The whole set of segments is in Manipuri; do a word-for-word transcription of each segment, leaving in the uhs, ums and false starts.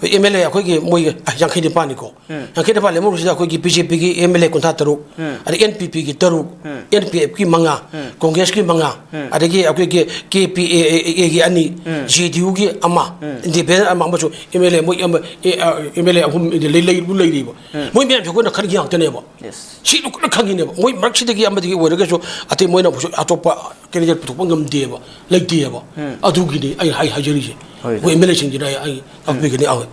ꯑꯦꯝ ꯑꯦꯜ ꯑꯦ ꯑꯩꯈꯣꯏꯒꯤ ꯃꯣꯏꯒꯤ ꯌꯥꯡꯈꯩ ꯅꯤꯄꯥꯟꯅꯤꯀꯣ꯫ ꯎꯝ꯫ ꯌꯥꯡꯈꯩ ꯅꯤꯄꯥꯟ ꯂꯦꯝꯍꯧꯔꯤꯁꯤꯗ ꯑꯩꯈꯣꯏꯒꯤ ꯕꯤ ꯖꯦ ꯄꯤꯒꯤ ꯑꯦꯝ ꯑꯦꯜ ꯑꯦ ꯀꯨꯟꯊ꯭ꯔꯥ ꯇꯔꯨꯛ, ꯎꯝ꯫ ꯑꯗꯩ ꯑꯦꯟ ꯄꯤ ꯄꯤꯒꯤ ꯇꯔꯨꯛ, ꯎꯝ꯫ ꯑꯦꯟ ꯄꯤ ꯑꯦꯐꯀꯤ ꯃꯉꯥ, ꯎꯝ꯫ ꯀꯣꯡꯒ꯭ꯔꯦꯁꯀꯤ ꯃꯉꯥ, ꯎꯝ꯫ ꯑꯗꯒꯤ ꯑꯩꯈꯣꯏꯒꯤ ꯀꯦ ꯄꯤ ꯑꯦ ꯑꯦꯒꯤ ꯑꯅꯤ, ꯎꯝ꯫ ꯖꯦ ꯗꯤ ꯌꯨꯒꯤ ꯑꯃ, ꯎꯝ꯫ ꯏꯟꯗꯤꯄꯦꯟꯗꯦꯟ ꯑꯃ ꯑꯃꯁꯨ ꯑꯦꯝ ꯑꯦꯜ ꯑꯦ ꯃꯣꯏ ꯑꯃ, ꯑꯦ, ꯑ, ꯑꯦꯝ ꯑꯦꯜ ꯑꯦ ꯑꯍꯨꯝ ꯂꯩ-, ꯂꯩ-, ꯂꯩꯔꯤꯕ꯫ ꯎꯝ꯫ ꯃꯣꯏ ꯃꯌꯥꯝꯁꯦ ꯑꯩꯈꯣꯏꯅ ꯈꯟꯈꯤ ꯉꯥꯛꯇꯅꯦꯕ꯫ Yes꯫ ꯁꯤ ꯂꯣꯏꯅ ꯈꯪꯉꯤꯅꯦꯕ꯫ ꯃꯣꯏ ꯃꯔꯛꯁꯤꯗꯒꯤ ꯑꯃꯗꯒꯤ ꯑꯣꯏꯔꯒꯁꯨ ꯑꯇꯩ ꯃꯣꯏꯅ ꯑꯃꯨꯛꯁꯨ ꯑꯇꯣꯞꯄ candidate ꯄꯨꯊꯣꯛꯄ ꯉꯝꯗꯦꯕ, ꯂꯩꯇꯦꯕ꯫ ꯎꯝ꯫ ꯑꯗꯨꯒꯤꯅꯤ ꯑꯩ ꯍꯥꯏ-, ꯍꯥꯏꯖꯔꯤꯁꯦ꯫ ꯍꯣꯏ꯫ ꯑꯩꯈꯣꯏ ꯑꯦꯝ ꯑꯦꯜ ꯑꯦꯁꯤꯡꯁꯤꯅ ꯑꯩ, ꯑꯩ ꯇꯥꯛꯄꯤꯒꯅꯤ꯫ ꯑꯍꯣꯏ꯫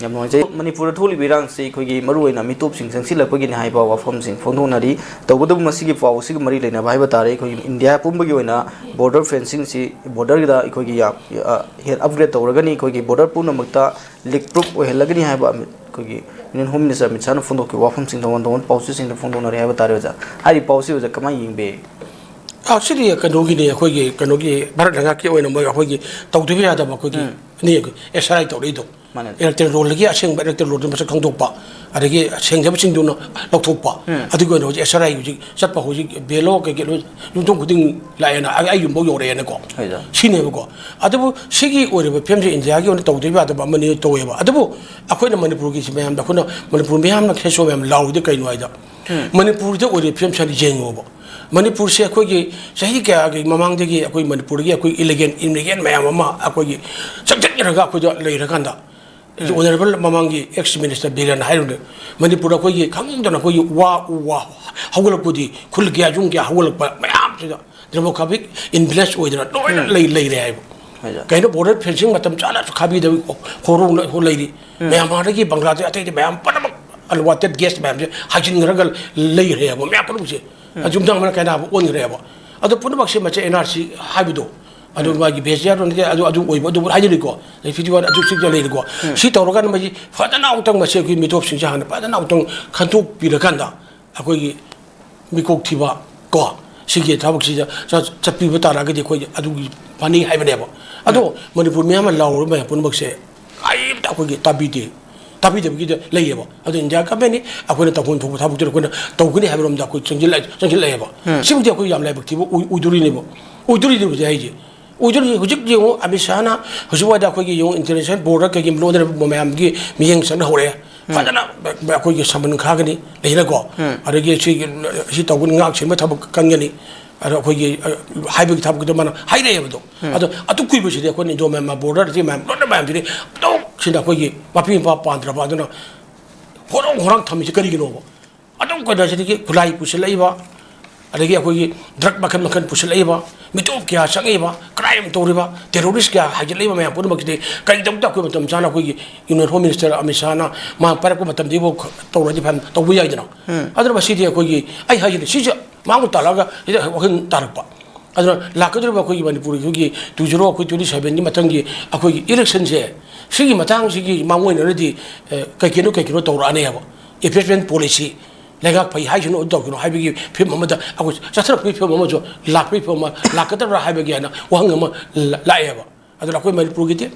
ꯌꯥꯝ ꯅꯨꯡꯉꯥꯏꯖꯩ꯫ ꯃꯅꯤꯄꯨꯔꯗ ꯊꯣꯛꯂꯤꯕ ꯏꯔꯥꯡꯁꯤ ꯑꯩꯈꯣꯏꯒꯤ ꯃꯔꯨꯑꯣꯏꯅ ꯃꯤꯇꯣꯞꯁꯤꯡ ꯆꯪꯁꯤꯜꯂꯛꯄꯒꯤꯅꯤ ꯍꯥꯏꯕ ꯋꯥꯐꯝꯁꯤꯡ ꯐꯣꯡꯗꯣꯛꯅꯔꯤ꯫ ꯇꯧꯕꯇꯕꯨ ꯃꯁꯤꯒꯤ ꯄꯥꯎ ꯑꯁꯤꯒ ꯃꯔꯤ ꯂꯩꯅꯕ ꯍꯥꯏꯕ ꯇꯥꯔꯦ, ꯑꯩꯈꯣꯏꯒꯤ ꯏꯟꯗꯤꯌꯥ ꯄꯨꯝꯕꯒꯤ ꯑꯣꯏꯅ border fencingꯁꯤ, borderꯒꯤꯗ ꯑꯩꯈꯣꯏꯒꯤ ꯌꯥꯝ, ꯑ, ꯍꯦꯟꯅ upgrade ꯇꯧꯔꯒꯅꯤ, ꯑꯩꯈꯣꯏꯒꯤ border ꯄꯨꯝꯅꯃꯛꯇ leak proof ꯑꯣꯏꯍꯜꯂꯒꯅꯤ ꯍꯥꯏꯕ ꯑꯃ ꯑꯩꯈꯣꯏꯒꯤ Union Home Minister ꯑꯃꯤꯠ ꯁꯥꯍꯅ ꯐꯣꯡꯗꯣꯛꯈꯤꯕ ꯋꯥꯐꯝꯁꯤꯡ ꯇꯣꯉꯥꯟ ꯇꯣꯉꯥꯟꯕ ꯄꯥꯎꯆꯦꯁꯤꯡꯗ ꯐꯣꯡꯗꯣꯛꯅꯔꯦ ꯍꯥꯏꯕ ꯇꯥꯔꯦ ꯑꯣꯖꯥ꯫ ꯍꯥꯏꯔꯤꯕ ꯄꯥꯎꯁꯤ ꯑꯣꯖꯥ ꯀꯃꯥꯏꯅ ꯌꯦꯡꯕꯤ? ꯑ, ꯁꯤꯗꯤ ꯀꯩꯅꯣꯒꯤꯅꯤ, ꯑꯩꯈꯣꯏꯒꯤ, ꯀꯩꯅꯣꯒꯤ ꯚꯥꯔꯠ ꯂꯩꯉꯥꯛꯀꯤ ꯑꯣꯏꯅ ꯃꯣꯏ ꯑꯩꯈꯣꯏꯒꯤ ꯇꯧꯗꯕ ꯌꯥꯗꯕ ꯑꯩꯈꯣꯏꯒꯤ ꯎꯝ꯫ ꯅꯤ, ꯑꯩꯈꯣꯏ ꯑꯦꯁ ꯑꯥꯔ ꯑꯥꯏ ꯇꯧꯔꯛꯏꯗꯣ꯫ ꯃꯥꯅꯦ꯫ Electoral rollꯗꯒꯤ ꯑꯁꯦꯡꯕ electoral rollꯗꯨ ꯃꯁꯛ ꯈꯪꯗꯣꯛꯄ, ꯑꯗꯒꯤ ꯁꯦꯡꯗꯕꯁꯤꯡꯗꯨꯅ ꯂꯧꯊꯣꯛꯄ꯫ ꯎꯝ꯫ ꯑꯗꯨꯒꯤ ꯑꯣꯏꯅ ꯍꯧꯖꯤꯛ ꯑꯦꯁ ꯑꯥꯔ ꯑꯥꯏ ꯍꯧꯖꯤꯛ ꯆꯠꯄ ꯍꯧꯖꯤꯛ ꯕꯤ ꯑꯦꯜ ꯑꯣ ꯀꯩꯀꯩ ꯂꯣꯏ ꯌꯨꯝꯊꯣꯡ ꯈꯨꯗꯤꯡ ꯂꯥꯛꯑꯦꯅ, ꯑꯩ, ꯑꯩ ꯌꯨꯝꯐꯥꯎ ꯌꯧꯔꯛꯑꯦꯅꯀꯣ꯫ ꯍꯣꯏꯗ꯫ ꯁꯤꯅꯦꯕꯀꯣ꯫ ꯑꯗꯨꯕꯨ ꯁꯤꯒꯤ ꯑꯣꯏꯔꯤꯕ ꯐꯤꯕꯝꯁꯦ ꯏꯟꯗꯤꯌꯥꯒꯤ ꯑꯣꯏꯅ ꯇꯧꯗꯕ ꯌꯥꯗꯕ ꯑꯃꯅꯤ ꯇꯧꯋꯦꯕ꯫ ꯑꯗꯨꯕꯨ ꯑꯩꯈꯣꯏꯅ ꯃꯅꯤꯄꯨꯔꯒꯤꯁꯤ ꯃꯌꯥꯝꯗ ꯑꯩꯈꯣꯏꯅ ꯃꯅꯤꯄꯨꯔ ꯃꯤꯌꯥꯝꯅ ꯈꯦꯁꯣ ꯃꯌꯥꯝ ꯂꯥꯎꯔꯤꯗꯤ ꯀꯩꯅꯣ ꯍꯥꯏꯗ, ꯎꯝ꯫ ꯃꯅꯤꯄꯨꯔꯗ ꯑꯣꯏꯔꯤꯕ ꯐꯤꯕꯝꯁꯦ ꯍꯥꯟꯅ ꯌꯦꯡꯉꯣꯕ꯫ ꯃꯅꯤꯄꯨꯔꯁꯦ ꯑꯩꯈꯣꯏꯒꯤ ꯆꯍꯤ ꯀꯌꯥꯒꯤ ꯃꯃꯥꯡꯗꯒꯤ ꯑꯩꯈꯣꯏ ꯃꯅꯤꯄꯨꯔꯗꯒꯤ ꯑꯩꯈꯣꯏ illegal immigrant ꯃꯌꯥꯝ ꯑꯃ ꯑꯩꯈꯣꯏꯒꯤ ꯆꯪꯁꯤꯟꯈ꯭ꯔꯒ ꯑꯩꯈꯣꯏꯗ ꯂꯩꯔꯀꯥꯟꯗ, ꯎꯝ꯫ Honourable ꯃꯃꯥꯡꯒꯤ ex minister ꯕꯤꯔꯦꯟꯅ ꯍꯥꯏꯔꯤꯕꯅꯦ, ꯃꯅꯤꯄꯨꯔꯗ ꯑꯩꯈꯣꯏꯒꯤ ꯈꯪꯗꯅ ꯑꯩꯈꯣꯏꯒꯤ ꯋꯥ ꯎ ꯋꯥ ꯍꯧꯒꯠꯂꯛꯄꯗꯤ ꯈꯨꯜ ꯀꯌꯥ ꯌꯨꯝ ꯀꯌꯥ ꯍꯧꯒꯠꯂꯛꯄ ꯃꯌꯥꯝꯁꯤꯗ demographic imbalance ꯑꯣꯏꯗꯅ ꯂꯣꯏꯅ ꯎꯝ꯫ ꯂꯩ-, ꯂꯩꯔꯦ ꯍꯥꯏꯕ꯫ ꯍꯣꯏ, ꯁꯥꯔ꯫ ꯀꯩꯅꯣ border fencing ꯃꯇꯝ ꯆꯥꯅ ꯈꯥꯕꯤꯗꯕ ꯍꯣꯔꯣꯡꯅ ꯂꯩꯔꯤ꯫ ꯎꯝ꯫ ꯃ꯭ꯌꯥꯟꯃꯥꯔꯗꯒꯤ ꯕꯪꯒ꯭ꯂꯥꯗꯦꯁ ꯑꯇꯩꯗꯤ ꯃꯌꯥꯝ ꯄꯨꯝꯅꯃꯛ unwanted guest ꯃꯌꯥꯝꯁꯦ ꯍꯥꯏꯖꯤꯟꯈ꯭ꯔꯒ ꯂꯩꯈ꯭ꯔꯦꯕ ꯃꯌꯥꯝ ꯄꯨꯝꯅꯃꯛꯁꯦ꯫ ꯎꯝ꯫ ꯑꯗꯨ ꯌꯨꯝꯊꯣꯡ ꯑꯃꯅ ꯀꯥꯏꯅꯕ ꯑꯣꯟꯈ꯭ꯔꯦꯕ꯫ ꯑꯗꯣ ꯄꯨꯝꯅꯃꯛꯁꯦ ꯃꯁꯤ ꯑꯦꯟ ꯑꯥꯔ ꯁꯤ ꯍꯥꯏꯕꯗꯣ, ꯑꯗꯨ ꯎꯝ꯫ ꯃꯥꯒꯤ ꯕꯦꯁꯤꯌꯥꯔ ꯑꯣꯏꯅ ꯑꯗꯨ, ꯑꯗꯨ ꯑꯣꯏꯕ ꯑꯗꯨꯕꯨ ꯍꯥꯏꯖꯔꯤꯀꯣ꯫ ꯑꯗꯩ ꯐꯤꯐꯇꯤ ꯋꯥꯟ ꯑꯗꯨ ꯁꯤꯛꯁꯇ ꯂꯩꯔꯤꯀꯣ꯫ ꯎꯝ꯫ ꯁꯤ ꯇꯧꯔꯀꯥꯟꯗ ꯃꯁꯤ ꯐꯖꯅ ꯑꯃꯨꯛꯇꯪ ꯃꯁꯤ ꯑꯩꯈꯣꯏ ꯃꯤꯇꯣꯞꯁꯤꯡꯁꯦ ꯍꯥꯟꯅ ꯐꯖꯅ ꯑꯃꯨꯛꯇꯪ ꯈꯟꯗꯣꯛꯄꯤꯔꯀꯥꯟꯗ ꯑꯩꯈꯣꯏꯒꯤ ꯃꯤꯀꯣꯛ ꯊꯤꯕ ꯀꯣ, ꯁꯤꯒꯤ ꯊꯕꯛꯁꯤꯗ ꯆ-, ꯆꯠꯄꯤꯕ ꯇꯥꯔꯒꯗꯤ ꯑꯩꯈꯣꯏ ꯑꯗꯨꯒꯤ ꯐꯅꯤ ꯍꯥꯏꯕꯅꯦꯕ꯫ ꯑꯗꯣ ꯎꯝ꯫ ꯃꯅꯤꯄꯨꯔ ꯃꯤꯌꯥꯝꯅ ꯂꯥꯎꯔꯕ ꯃꯌꯥꯝ ꯄꯨꯝꯅꯃꯛꯁꯦ ꯀꯔꯤꯝꯇ ꯑꯩꯈꯣꯏꯒꯤ ꯇꯥꯕꯤꯗꯦ, ꯇꯥꯕꯤꯗꯕꯒꯤꯗ ꯂꯩꯌꯦꯕ꯫ ꯑꯗꯣ ꯏꯟꯗꯤꯌꯥ ꯒꯃꯦꯟꯅꯤ, ꯑꯩꯈꯣꯏꯅ ꯇꯧꯐꯝ ꯊꯣꯛꯄ ꯊꯕꯛꯇꯨꯗ ꯑꯩꯈꯣꯏꯅ ꯇꯧꯒꯅꯤ ꯍꯥꯏꯕꯔꯣꯝꯗ ꯑꯩꯈꯣꯏ ꯆꯪꯁꯤꯜꯂꯛ-, ꯆꯪꯁꯤꯜꯂꯛꯑꯦꯕ꯫ ꯎꯝ꯫ ꯁꯤꯕꯨꯗꯤ ꯑꯩꯈꯣꯏ ꯌꯥꯝ ꯂꯥꯏꯕꯛ ꯊꯤꯕ ꯑꯣꯏ-, ꯑꯣꯏꯗꯣꯔꯤꯅꯦꯕ, ꯑꯣꯏꯗꯣꯔꯤꯅꯦꯕ ꯍꯧꯖꯤꯛ ꯍꯥꯏꯁꯦ꯫ ꯑꯣꯏꯗꯣꯔꯤ꯫ ꯍꯧꯖꯤꯛ ꯌꯦꯡꯉꯨ, ꯑꯃꯤꯠ ꯁꯥꯍꯅ ꯍꯧꯖꯤꯛ ꯋꯥꯏꯗ ꯑꯩꯈꯣꯏꯒꯤ ꯌꯦꯡꯉꯨ, ꯏꯟꯇꯔꯅꯦꯁꯅꯦꯜ ꯕꯣꯔꯗꯔ ꯀꯩꯒꯤ ꯂꯣꯟꯅꯔꯤꯕ ꯃꯌꯥꯝꯒꯤ ꯃꯤꯠꯌꯦꯡ ꯆꯪꯅ ꯍꯧꯔꯛꯑꯦ꯫ ꯐꯖꯅ ꯑꯩꯈꯣꯏꯒꯤ ꯁꯃꯟ ꯈꯥꯒꯅꯤ, ꯂꯩꯅꯀꯣ꯫ ꯑꯗꯒꯤ ꯁꯤ, ꯁꯤ ꯇꯧꯒꯅꯤ, ꯉꯥꯛ ꯁꯦꯟꯕ ꯊꯕꯛ ꯀꯟꯒꯅꯤ꯫ ꯑꯗꯣ ꯑꯩꯈꯣꯏꯒꯤ, ꯑ, ꯍꯥꯏꯕꯒꯤ ꯊꯕꯛꯇꯨꯗ ꯃꯥꯅ ꯍꯥꯏꯔꯛꯑꯦꯕꯗꯣ꯫ ꯑꯗꯣ ꯑꯗꯨ ꯀꯨꯏꯕꯁꯤꯗꯤ ꯑꯩꯈꯣꯏꯅ ꯏꯟꯗꯣ ꯃꯌꯥꯟꯃꯥꯔ ꯕꯣꯔꯗꯔꯁꯤ ꯃꯌꯥꯝ, ꯂꯣꯏꯅ ꯃꯌꯥꯝꯁꯤꯗꯤ ꯇꯣꯛ ꯁꯤꯗ ꯑꯩꯈꯣꯏꯒꯤ ꯃꯄꯤ ꯃꯄꯥ ꯄꯥꯟꯗ꯭ꯔꯕ, ꯑꯗꯨꯅ ꯍꯣꯔꯣꯡ ꯍꯣꯔꯣꯡ ꯊꯝꯃꯤꯁꯤ ꯀꯔꯤꯒꯤꯅꯣꯕ? ꯑꯗꯨꯝ ꯀꯩꯅꯣꯁꯤꯗꯒꯤ ꯈꯨꯠꯂꯥꯏ ꯄꯨꯁꯤꯜꯂꯛꯏꯕ, ꯑꯗꯒꯤ ꯑꯩꯈꯣꯏꯒꯤ ꯗ꯭ꯔꯒ ꯃꯈꯜ ꯃꯈꯜ ꯄꯨꯁꯤꯜꯂꯛꯏꯕ, ꯃꯤꯇꯣꯞ ꯀꯌꯥ ꯆꯪꯉꯛꯏꯕ, ꯀ꯭ꯔꯥꯏꯝ ꯇꯧꯔꯤꯕ, ꯇꯦꯔꯣꯔꯤꯁ ꯀꯌꯥ ꯍꯥꯏꯒꯠꯂꯛꯏꯕ ꯃꯌꯥꯝ ꯄꯨꯝꯅꯃꯛꯁꯤꯗꯤ ꯀꯔꯤꯒꯤꯗꯃꯛꯇ ꯑꯩꯈꯣꯏ ꯃꯇꯝ ꯆꯥꯅ ꯑꯩꯈꯣꯏꯒꯤ ꯌꯨꯅꯤꯌꯟ ꯍꯣꯝ ꯃꯤꯅꯤꯁꯇꯔ ꯑꯃꯤꯠ ꯁꯥꯍꯅ ꯃꯥ ꯄꯥꯏꯔꯛꯄ ꯃꯇꯝꯗꯒꯤꯐꯥꯎ ꯇꯧꯔꯗꯤ ꯐꯅ ꯇꯧꯕ ꯌꯥꯏꯗꯅ? ꯑꯗꯨꯅ ꯃꯁꯤꯗꯤ ꯑꯩꯈꯣꯏꯒꯤ, ꯑꯩ ꯍꯥꯏꯁꯤꯅꯤ, ꯁꯤꯁꯦ ꯃꯥꯡꯕ ꯇꯥꯜꯂꯛꯑꯒ ꯁꯤꯗ ꯋꯥꯈꯜ ꯇꯥꯔꯛꯄ꯫ ꯑꯗꯨꯅ ꯂꯥꯛꯀꯗꯧꯔꯤꯕ ꯑꯩꯈꯣꯏꯒꯤ ꯃꯅꯤꯄꯨꯔꯒꯤ ꯑꯩꯈꯣꯏꯒꯤ two zero, ꯑꯩꯈꯣꯏ twenty sevenꯒꯤ ꯃꯊꯪꯒꯤ ꯑꯩꯈꯣꯏꯒꯤ ꯏꯂꯦꯛꯁꯟꯁꯦ, ꯁꯤꯒꯤ ꯃꯇꯥꯡꯁꯤꯒꯤ ꯃꯥꯡꯑꯣꯏꯅꯅꯗꯤ, ꯑꯦ, ꯀꯩ ꯀꯩꯅꯣ ꯀꯩ ꯀꯩꯅꯣ ꯇꯧꯔꯛꯑꯅꯦꯕ꯫ ꯏꯟꯚꯦꯁꯃꯦꯟ ꯄꯣꯂꯤꯁꯤ, ꯂꯩꯉꯥꯛ ꯐꯩ ꯍꯥꯏꯁꯅꯨ, ꯑꯗꯨ ꯇꯧꯁꯅꯨ ꯍꯥꯏꯕꯒꯤ ꯐꯤꯕꯝ ꯑꯃꯗ ꯑꯩꯈꯣꯏ ꯆꯠꯊꯔꯛꯄꯒꯤ ꯐꯤꯕꯝ ꯑꯃꯁꯨ, ꯂꯥꯛꯄꯒꯤ ꯐꯤꯕꯝ ꯑꯃ ꯂꯥꯛꯀꯗꯕ꯭ꯔꯥ ꯍꯥꯏꯕꯒꯤ ꯍꯥꯏꯅ ꯋꯥꯍꯪ ꯑꯃ ꯂꯥ-, ꯂꯥꯛꯑꯦꯕ꯫ ꯑꯗꯨꯅ ꯑꯩꯈꯣꯏ ꯃꯅꯤꯄꯨꯔꯒꯤꯗꯤ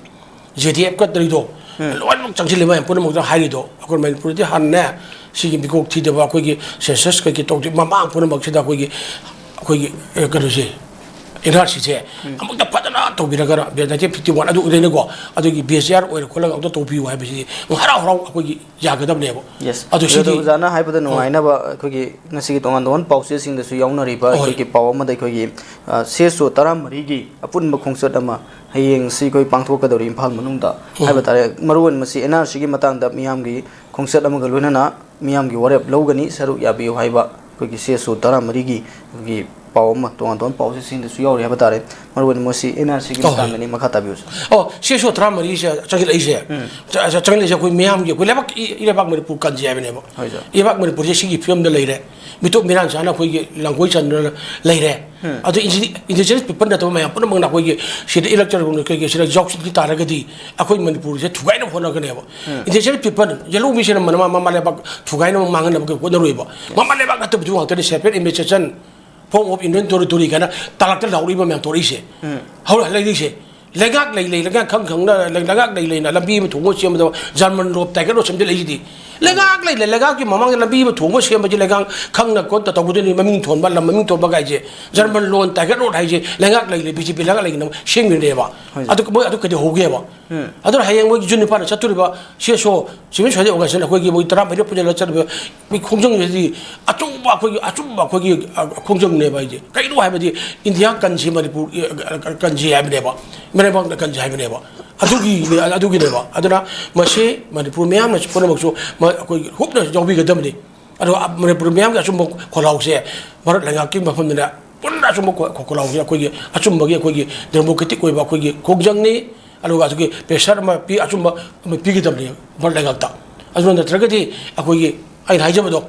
JDF ꯀ ꯇꯧꯔꯤꯗꯣ, ꯂꯣꯏꯅꯃꯛ ꯆꯪꯁꯤꯜꯂꯤꯕ ꯃꯌꯥꯝ ꯄꯨꯝꯅꯃꯛꯇ ꯍꯥꯏꯔꯤꯗꯣ, ꯑꯩꯈꯣꯏ ꯃꯅꯤꯄꯨꯔꯗꯤ ꯍꯥꯟꯅꯅꯦ, ꯁꯤꯒꯤ ꯃꯤꯀꯣꯛ ꯊꯤꯗꯕ, ꯑꯩꯈꯣꯏꯒꯤ ꯁꯦꯟꯁꯁ ꯀꯩꯀꯩ ꯇꯧꯗ꯭ꯔꯤ ꯃꯃꯥꯡ ꯄꯨꯝꯅꯃꯛꯁꯤꯗ ꯑꯩꯈꯣꯏꯒꯤ, ꯑꯩꯈꯣꯏꯒꯤ, ꯑꯦ, ꯀꯩꯅꯣꯁꯦ, NRCꯁꯦ ꯑꯃꯨꯛꯇ ꯐꯖꯅ ꯇꯧꯕꯤꯔꯒ, nineteen fifty one ꯑꯗꯨ ꯑꯣꯏꯔꯦꯅꯀꯣ, ꯑꯗꯨꯒꯤ base year ꯑꯣꯏꯔ ꯈꯣꯠꯂꯒ ꯑꯃꯨꯛꯇ ꯇꯧꯕꯤꯌꯨ ꯍꯥꯏꯕꯁꯤꯗꯤ ꯍꯔꯥꯎ ꯍꯔꯥꯎ ꯑꯩꯈꯣꯏꯒꯤ ꯌꯥꯒꯗꯕꯅꯦꯕ꯫ Yes꯫ ꯑꯗꯣ ꯑꯗꯣ ꯁꯤꯒꯤ ꯑꯣꯖꯥꯅ ꯍꯥꯏꯕꯗ ꯍꯣꯏ꯫ ꯅꯨꯡꯉꯥꯏꯅꯕ ꯑꯩꯈꯣꯏꯒꯤ ꯉꯁꯤꯒꯤ ꯇꯣꯉꯥꯟ ꯇꯣꯉꯥꯟꯕ ꯄꯥꯎꯆꯦꯁꯤꯡꯗꯁꯨ ꯌꯥꯎꯅꯔꯤꯕ ꯍꯣꯏ꯫ ꯑꯩꯈꯣꯏꯒꯤ ꯄꯥꯎ ꯑꯃꯗ ꯑꯩꯈꯣꯏꯒꯤ, ꯑ, CSO ꯇꯔꯥꯃꯔꯤꯒꯤ ꯑꯄꯨꯟꯕ ꯈꯣꯡꯆꯠ ꯑꯃ ꯍꯌꯦꯡꯁꯤ ꯑꯩꯈꯣꯏ ꯄꯥꯡꯊꯣꯛꯀꯗꯧꯔꯤ ꯏꯝꯐꯥꯜ ꯃꯅꯨꯡꯗ ꯎꯝ꯫ ꯍꯥꯏꯕ ꯇꯥꯔꯦ꯫ ꯃꯔꯨꯑꯣꯏꯅ ꯃꯁꯤ NRCꯒꯤ ꯃꯇꯥꯡꯗ ꯃꯤꯌꯥꯝꯒꯤ ꯈꯣꯡꯆꯠ ꯑꯃꯒ ꯂꯣꯏꯅꯅ ꯃꯤꯌꯥꯝꯒꯤ ꯋꯥꯔꯦꯞ ꯂꯧꯒꯅꯤ, ꯁꯔꯨꯛ ꯌꯥꯕꯤꯌꯨ ꯍꯥꯏꯕ ꯑꯩꯈꯣꯏꯒꯤ CSO ꯇꯔꯥꯃꯔꯤꯒꯤ ꯑꯩꯈꯣꯏꯒꯤ ꯄꯥꯎ ꯑꯃ, ꯇꯣꯉꯥꯟ ꯇꯣꯉꯥꯟꯕ ꯄꯥꯎꯆꯦꯁꯤꯡꯗꯁꯨ ꯌꯥꯎꯔꯤ ꯍꯥꯏꯕ ꯇꯥꯔꯦ꯫ ꯃꯔꯨꯑꯣꯏꯅ ꯃꯁꯤ NRCꯒꯤ ꯑꯣ꯫ ꯃꯇꯥꯡꯗꯅꯤ꯫ ꯃꯈꯥ ꯇꯥꯕꯤꯌꯨ, ꯁꯥꯔ꯫ ꯑꯣ, CSO ꯇꯔꯥꯃꯔꯤꯁꯦ ꯆꯪꯁꯤꯜꯂꯛꯏꯁꯦ, ꯎꯝ꯫ ꯆ-, ꯆ-, ꯆꯪꯁꯤꯜꯂꯛꯏꯁꯦ ꯑꯩꯈꯣꯏ ꯃꯤꯌꯥꯝꯒꯤ, ꯑꯩꯈꯣꯏ ꯂꯩꯕꯥꯛ, ꯏ-, ꯏꯔꯩꯕꯥꯛ ꯃꯅꯤꯄꯨꯔ ꯀꯟꯁꯦ ꯍꯥꯏꯕꯅꯦꯕ꯫ ꯍꯣꯏ, ꯁꯥꯔ꯫ ꯏꯔꯩꯕꯥꯛ ꯃꯅꯤꯄꯨꯔꯁꯦ ꯁꯤꯒꯤ ꯐꯤꯕꯝꯗ ꯂꯩꯔꯦ꯫ ꯃꯤꯇꯣꯞ ꯃꯤꯔꯥꯟ ꯆꯥꯅ ꯑꯩꯈꯣꯏꯒꯤ ꯂꯥꯡꯒꯣꯏ ꯆꯟꯗꯨꯅ ꯂꯩꯔꯦ꯫ ꯎꯝ꯫ ꯑꯗꯨ ꯏꯟꯗꯤ-, indigenous people ꯅꯠꯇꯕ ꯃꯌꯥꯝ ꯄꯨꯝꯅꯃꯛꯅ ꯑꯩꯈꯣꯏꯒꯤ ꯁꯤꯗ electoral roll ꯀꯩꯀꯩ ꯁꯤꯗ ꯌꯥꯎꯁꯤꯟꯈꯤ ꯇꯥꯔꯒꯗꯤ ꯑꯩꯈꯣꯏ ꯃꯅꯤꯄꯨꯔꯁꯦ ꯊꯨꯒꯥꯏꯅꯕ ꯍꯣꯠꯅꯒꯅꯦꯕ꯫ ꯎꯝ꯫ Indigenous people, ꯌꯦꯜꯍꯧ ꯃꯤꯁꯤꯅ ꯃꯃꯥ, ꯃꯃꯥ ꯂꯩꯕꯥꯛ ꯊꯨꯒꯥꯏꯅꯕ ꯃꯥꯡꯍꯟꯅꯕꯒꯤ ꯍꯣꯠꯅꯔꯣꯏꯕ꯫ Yes꯫ ꯃꯃꯥ ꯂꯩꯕꯥꯛ ꯅꯠꯇꯕꯗꯨ ꯉꯥꯛꯇꯅꯤ separate administration, form of Union Territory ꯀꯥꯏꯅ ꯇꯥꯂꯛꯇ ꯂꯥꯎꯔꯛꯏꯕ ꯃꯌꯥꯝ ꯇꯧꯔꯛꯏꯁꯦ꯫ ꯎꯝ꯫ ꯍꯧꯔ ꯂꯩꯔꯤꯁꯦ꯫ ꯂꯩꯉꯥꯛ ꯂꯩ ꯂꯩ, ꯂꯩꯉꯥꯛ ꯈꯪ ꯈꯪꯅ, ꯂꯩꯉꯥꯛ ꯂꯩ ꯂꯩꯅ ꯂꯝꯕꯤ ꯑꯃ ꯊꯣꯡꯕ ꯁꯦꯝꯕꯗ ꯖꯔꯃꯟ ꯔꯣꯗ ꯇꯥꯏꯒꯦꯠ ꯔꯣꯗ ꯁꯦꯝꯖꯤꯜꯂꯛꯏꯁꯤꯗꯤ꯫ ꯂꯩꯉꯥꯛ ꯂꯩ ꯂꯩ, ꯂꯩꯉꯥꯛꯀꯤ ꯃꯃꯥꯡꯗ ꯂꯝꯕꯤ ꯑꯃ ꯊꯣꯡꯕ ꯁꯦꯝꯕꯁꯤ ꯂꯩꯉꯥꯛ ꯈꯪꯅ ꯀꯣꯟꯇ ꯇꯧꯒꯗꯣꯏꯅꯤ, ꯃꯃꯤꯡ ꯊꯣꯟꯕ, ꯂꯝ ꯃꯃꯤꯡ ꯊꯣꯟꯕ ꯀꯥꯏꯁꯦ꯫ ꯖꯔꯃꯟ ꯂꯣꯟ ꯇꯥꯏꯒꯦꯠ ꯔꯣꯗ ꯍꯥꯏꯁꯦ ꯂꯩꯉꯥꯛ ꯂꯩ ꯂꯩ, ꯕꯤ ꯖꯦ ꯄꯤ ꯂꯩꯉꯥꯛ ꯂꯩꯅ ꯁꯦꯝꯈꯤꯕꯅꯦꯕ꯫ ꯍꯣꯏ꯫ ꯑꯗꯨ ꯃꯣꯏ ꯑꯗꯨ ꯀꯩꯗꯧꯍꯧꯒꯦꯕ? ꯎꯝ꯫ ꯑꯗꯨꯅ ꯍꯌꯦꯡ ꯃꯣꯏꯒꯤ ꯖꯨꯟ ꯅꯤꯄꯥꯟꯗ ꯆꯠꯇꯣꯔꯤꯕ ꯁꯤ ꯑꯦꯁ ꯑꯣ, ꯁꯤꯚꯤꯜ ꯁꯣꯁꯥꯏꯇꯤ ꯑꯣꯔꯒꯅꯥꯏꯖꯦꯁꯟ ꯑꯩꯈꯣꯏꯒꯤ ꯃꯣꯏ ꯇꯔꯥꯃꯔꯤ ꯄꯨꯟꯁꯤꯜꯂꯒ ꯆꯠꯂꯤꯕ ꯃꯤ ꯈꯣꯡꯖꯪꯁꯤꯗꯤ ꯑꯆꯨꯝꯕ ꯑꯩꯈꯣꯏꯒꯤ, ꯑꯆꯨꯝꯕ ꯑꯩꯈꯣꯏꯒꯤ, ꯑ, ꯈꯣꯡꯖꯪꯅꯦꯕ ꯍꯥꯏꯁꯦ꯫ ꯀꯩꯅꯣ ꯍꯥꯏꯕꯗꯤ ꯏꯟꯗꯤꯌꯥ ꯀꯟꯁꯤ ꯃꯅꯤꯄꯨꯔ, ꯑ, ꯀꯟꯁꯤ ꯍꯥꯏꯕꯅꯦꯕ, ꯃꯩꯔꯩꯕꯥꯛꯅ ꯀꯟꯁꯤ ꯍꯥꯏꯕꯅꯦꯕ꯫ ꯑꯗꯨꯒꯤ, ꯑꯗꯨꯒꯤꯅꯦꯕ꯫ ꯑꯗꯨꯅ ꯃꯁꯤ ꯃꯅꯤꯄꯨꯔ ꯃꯤꯌꯥꯝꯅꯁꯨ ꯄꯨꯝꯅꯃꯛꯁꯨ ꯃ-, ꯑꯩꯈꯣꯏ ꯍꯨꯞꯅ ꯌꯥꯎꯕꯤꯒꯗꯕꯅꯤ꯫ ꯑꯗꯣ ꯃꯅꯤꯄꯨꯔ ꯃꯤꯌꯥꯝꯒꯤ ꯑꯆꯨꯝꯕ ꯈꯣꯜꯂꯥꯎꯁꯦ ꯃꯔꯛ ꯂꯩꯉꯥꯛꯀꯤ ꯃꯐꯝꯗꯅꯦ, ꯄꯨꯟꯅ ꯑꯆꯨꯝꯕ ꯈꯣ-, ꯈꯣ-, ꯈꯣꯜꯂꯥꯎꯁꯦ ꯑꯩꯈꯣꯏꯒꯤ ꯑꯆꯨꯝꯕꯒꯤ, ꯑꯩꯈꯣꯏꯒꯤ ꯗꯦꯃꯣꯀ꯭ꯔꯦꯇꯤꯛ ꯑꯣꯏꯕ ꯑꯩꯈꯣꯏꯒꯤ ꯈꯣꯡꯖꯪꯅꯤ꯫ ꯑꯗꯨꯒ ꯑꯗꯨꯒꯤ ꯄ꯭ꯔꯦꯁꯔ ꯑꯃ ꯄꯤ, ꯑꯆꯨꯝꯕ ꯑꯃ ꯄꯤꯒꯗꯕꯅꯤ ꯃꯔꯛ ꯂꯩꯉꯥꯛꯇ꯫ ꯑꯗꯨ ꯅꯠꯇ꯭ꯔꯒꯗꯤ ꯑꯩꯈꯣꯏꯒꯤ, ꯑꯩꯅ ꯍꯥꯏꯖꯕꯗꯣ,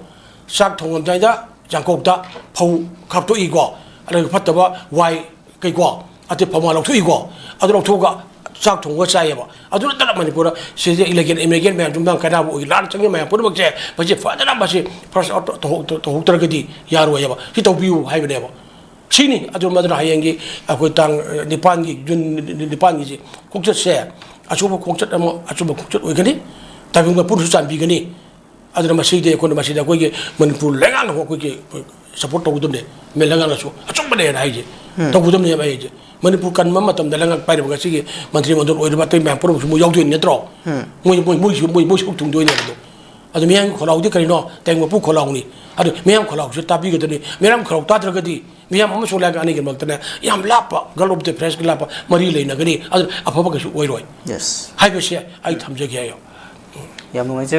ꯆꯥꯛ ꯊꯣꯡꯉꯝꯗꯥꯏꯗ ꯆꯥꯡꯀꯣꯛꯇ ꯐꯧ ꯈꯥꯞꯇꯣꯛꯏꯀꯣ, ꯑꯗꯨꯒ ꯐꯠꯇꯕ ꯋꯥꯏ ꯀꯩꯀꯣ, ꯑꯇꯩ ꯐꯧ ꯃꯅꯥ ꯂꯧꯊꯣꯛꯏꯀꯣ, ꯑꯗꯨ ꯂꯧꯊꯣꯛꯑꯒ ꯆꯥꯛ ꯊꯣꯡꯉꯒ ꯆꯥꯏꯌꯦꯕ꯫ ꯑꯗꯨ ꯅꯠꯇꯅ ꯃꯅꯤꯄꯨꯔꯗ ꯁꯤꯗ ꯏꯂꯤꯒꯦꯜ ꯏꯃꯤꯒ꯭ꯔꯦꯟ ꯃꯌꯥꯝꯁꯨ ꯃꯌꯥꯝ ꯀꯥꯏꯅꯕ ꯑꯣꯏ, ꯂꯥꯟ ꯆꯪꯉꯤ ꯃꯌꯥꯝ ꯄꯨꯝꯅꯃꯛꯁꯦ, ꯃꯁꯤ ꯐꯖꯅ ꯃꯁꯤ ꯐꯥꯔꯁ ꯑꯥꯎꯠ ꯇꯧꯍꯧ-, ꯇꯧꯍꯧꯗ꯭ꯔꯒꯗꯤ ꯌꯥꯔꯣꯏꯌꯦꯕ꯫ ꯁꯤ ꯇꯧꯕꯤꯌꯨ ꯍꯥꯏꯕꯅꯦꯕ꯫ ꯁꯤꯅꯤ꯫ ꯑꯗꯨ ꯃꯗꯨꯅ ꯍꯌꯦꯡꯒꯤ ꯑꯩꯈꯣꯏ ꯇꯥꯡ, ꯑ, ꯅꯤꯄꯥꯟꯒꯤ, ꯖꯨꯟ ꯅꯤꯄꯥꯟꯒꯤꯁꯤ ꯈꯣꯡꯆꯠꯁꯦ ꯑꯆꯧꯕ ꯈꯣꯡꯆꯠ ꯑꯃ, ꯑꯆꯨꯝꯕ ꯈꯣꯡꯆꯠ ꯑꯣꯏꯒꯅꯤ꯫ ꯇꯥꯏꯕꯪ ꯃꯄꯨꯅꯁꯨ ꯆꯥꯟꯕꯤꯒꯅꯤ꯫ ꯑꯗꯨꯅ ꯃꯁꯤꯗꯤ ꯑꯩꯈꯣꯏꯅ, ꯃꯁꯤꯗ ꯑꯩꯈꯣꯏꯒꯤ ꯃꯅꯤꯄꯨꯔ ꯂꯩꯉꯥꯛꯅ ꯑꯩꯈꯣꯏꯒꯤ ꯁꯄꯣꯔꯠ ꯇꯧꯒꯗꯕꯅꯦ꯫ ꯃꯦ ꯂꯩꯉꯥꯛꯅꯁꯨ ꯑꯆꯨꯝꯕꯅꯦꯅ ꯍꯥꯏꯁꯦ꯫ ꯎꯝ꯫ ꯇꯧꯒꯗꯕꯅꯦꯕ ꯑꯩꯁꯦ꯫ ꯃꯅꯤꯄꯨꯔ ꯀꯟꯕ ꯃꯇꯝꯗ ꯂꯩꯉꯥꯛ ꯄꯥꯏꯔꯤꯕ ꯉꯁꯤꯒꯤ ꯃꯟꯇ꯭ꯔꯤ ꯃꯟꯗꯜ ꯑꯣꯏꯔꯤꯕ ꯑꯇꯩ ꯃꯌꯥꯝ ꯄꯨꯝꯅꯃꯛꯁꯨ ꯃꯣꯏ ꯌꯥꯎꯗꯣꯏꯅꯤ ꯅꯠꯇ꯭ꯔꯣ? ꯎꯝ꯫ ꯃꯣꯏ, ꯃꯣꯏ, ꯃꯣꯏꯁꯨ, ꯃꯣꯏ, ꯃꯣꯏ ꯁꯔꯨꯛ ꯊꯨꯡꯗꯣꯏꯅꯦꯕ ꯑꯗꯣ꯫ ꯑꯗꯨ ꯃꯤꯌꯥꯝꯒꯤ ꯈꯣꯜꯂꯥꯎꯗꯤ ꯀꯔꯤꯅꯣ? ꯇꯥꯏꯕꯪ ꯃꯄꯨ ꯈꯣꯜꯂꯥꯎꯅꯤ꯫ ꯑꯗꯨ ꯃꯤꯌꯥꯝ ꯈꯣꯜꯂꯥꯎꯁꯨ ꯇꯥꯕꯤꯒꯗꯕꯅꯤ꯫ ꯃꯤꯌꯥꯝ ꯈꯣꯜꯂꯥꯎ ꯇꯥꯗ꯭ꯔꯒꯗꯤ ꯃꯤꯌꯥꯝ ꯑꯃꯁꯨꯡ ꯂꯩꯉꯥꯛ ꯑꯅꯤꯒꯤ ꯃꯔꯛꯇꯅꯦ ꯌꯥꯝ ꯂꯥꯞꯄ, ꯒꯜꯐ ꯑꯣꯐ ꯗ ꯐ꯭ꯔꯦꯟꯁꯀ ꯂꯥꯞꯄ ꯃꯔꯤ ꯂꯩꯅꯒꯅꯤ꯫ ꯑꯗꯨꯅ ꯑꯐꯕ ꯀꯩꯁꯨ ꯑꯣꯏꯔꯣꯏ꯫ ꯌꯦꯁ꯫ ꯍꯥꯏꯕꯁꯦ ꯑꯩ ꯊꯝꯖꯒꯦ ꯍꯥꯏꯌꯣ꯫ ꯌꯥꯝ ꯅꯨꯡꯉꯥꯏꯖꯔꯦ꯫